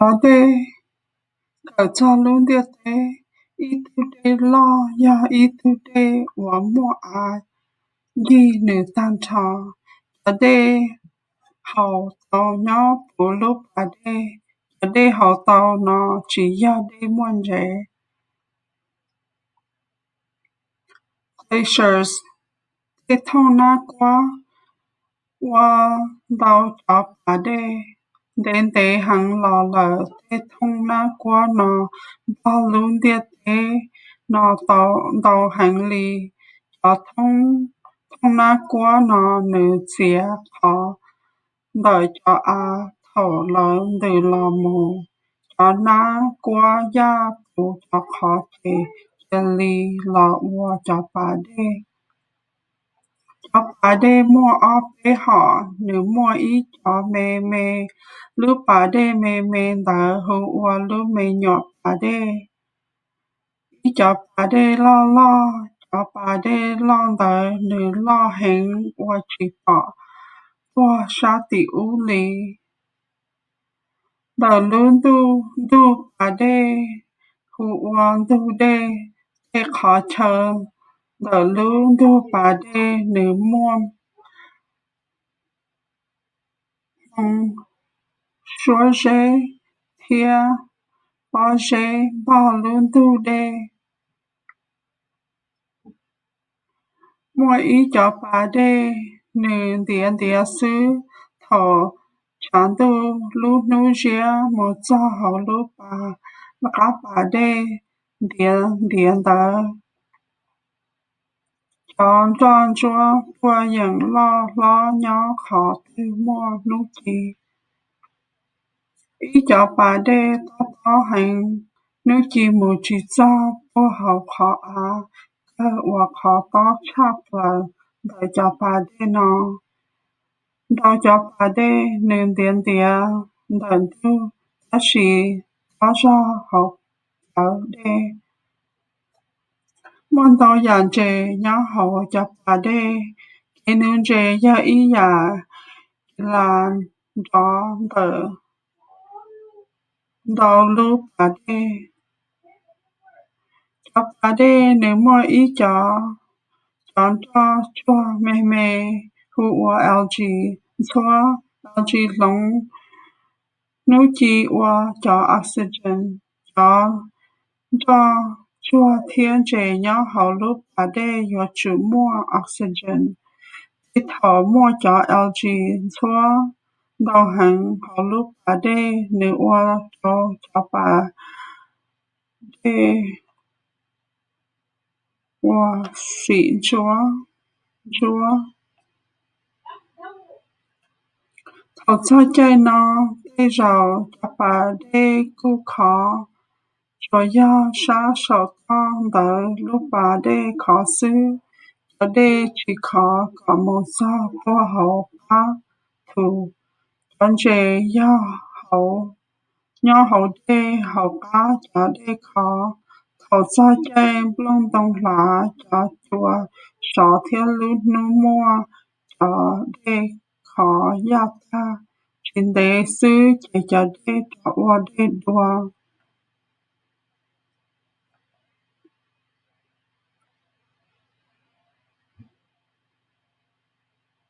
Cov dej kawm txog lub ntiaj teb, ib tug dej loj yog ib tug dej uas muaj av ncig nws tag nrho. Cov dej haus tau nyob puv lub pas dej. Cov dej haus tau no tsis yog dej muaj ntsev. Glaciers, tej thooj nab kuab ua ntau cov pas dej. Ntev ntev heev los lawm, tej thooj nab kuab no npog lub ntiaj teb no tau ntau heev li. Cov thooj nab kuab no nws txiav qhov ntawm cov av thaum lawv ntws los mus. Cov nab kuab yaj puv cov qhov ces cia li los ua cov pas dej. Cov pas dej muaj ob peb hom, nws muaj ib cov me me. Lub pas dej me me ntawd hu ua lub me nyuam pas dej. Ib cov pas dej loj loj, cov pas dej loj ntawd nws loj heev ua tsis pom puag sab tim ub li. Ntawm lub ntug pas dej hu ua ntug dej, tej qhov chaw ntawm lub ntug pas dej nws muaj hmoo, suab zeb thiab pob zeb npog lub ntug dej. Muaj ib cov pas dej nws ntiav ntiav xwb, thaum tshav ntuj lub hnub ziab mus txog hauv lub pas, qab pas dej ntiav ntiav ntawd. Cov nroj ntsuab tuaj yeem loj hlob nyob qhov twg muaj hnub ci. Ib cov pas dej tob tob heev, hnub ci mus tsis txog puag hauv qhov av kawg uas qhov tob tshaj plaws ntawm cov pas dej no. Ntau cov pas dej nws ntiav ntiav ntawm ntug, tab sis tob zog hauv plawv dej. Muaj ntau yam ntses nyob hauv cov pas dej. Kev nuv ntses yog ib yam kev las nrov ntawm ntau lub pas dej. Cov pas dej nws muaj ib cov, cov nroj tsuag me me hu ua algae ntxhuab. Algae hloov hnub ci ua cov oxygen. Cov nroj tsuag thiab ntses nyob hauv lub pas dej yuav tsum muaj oxygen. Tej thaum muaj cov algae ntxhuab ntau heev hauv lub pas dej, nws ua rau cov pas dej ua xim ntsuab ntsuab. Thaum txog caij no, tej zaum cov pas dej kuj khov, tsuas yog sab saum toj ntawd lub pas dej khov xwb. Cov dej tsis khov kom mus txog puag hauv pab thu. Cov ntses yog hauv, nyob hauv dej hauv qab cov dej khov. Thaum txog caij nplooj ntoo hlav, cov cua sov thiab lub hnub muaj, cov dej khov yaj tag. Tsis ntev xwb ces cov dej rov ua dej dua.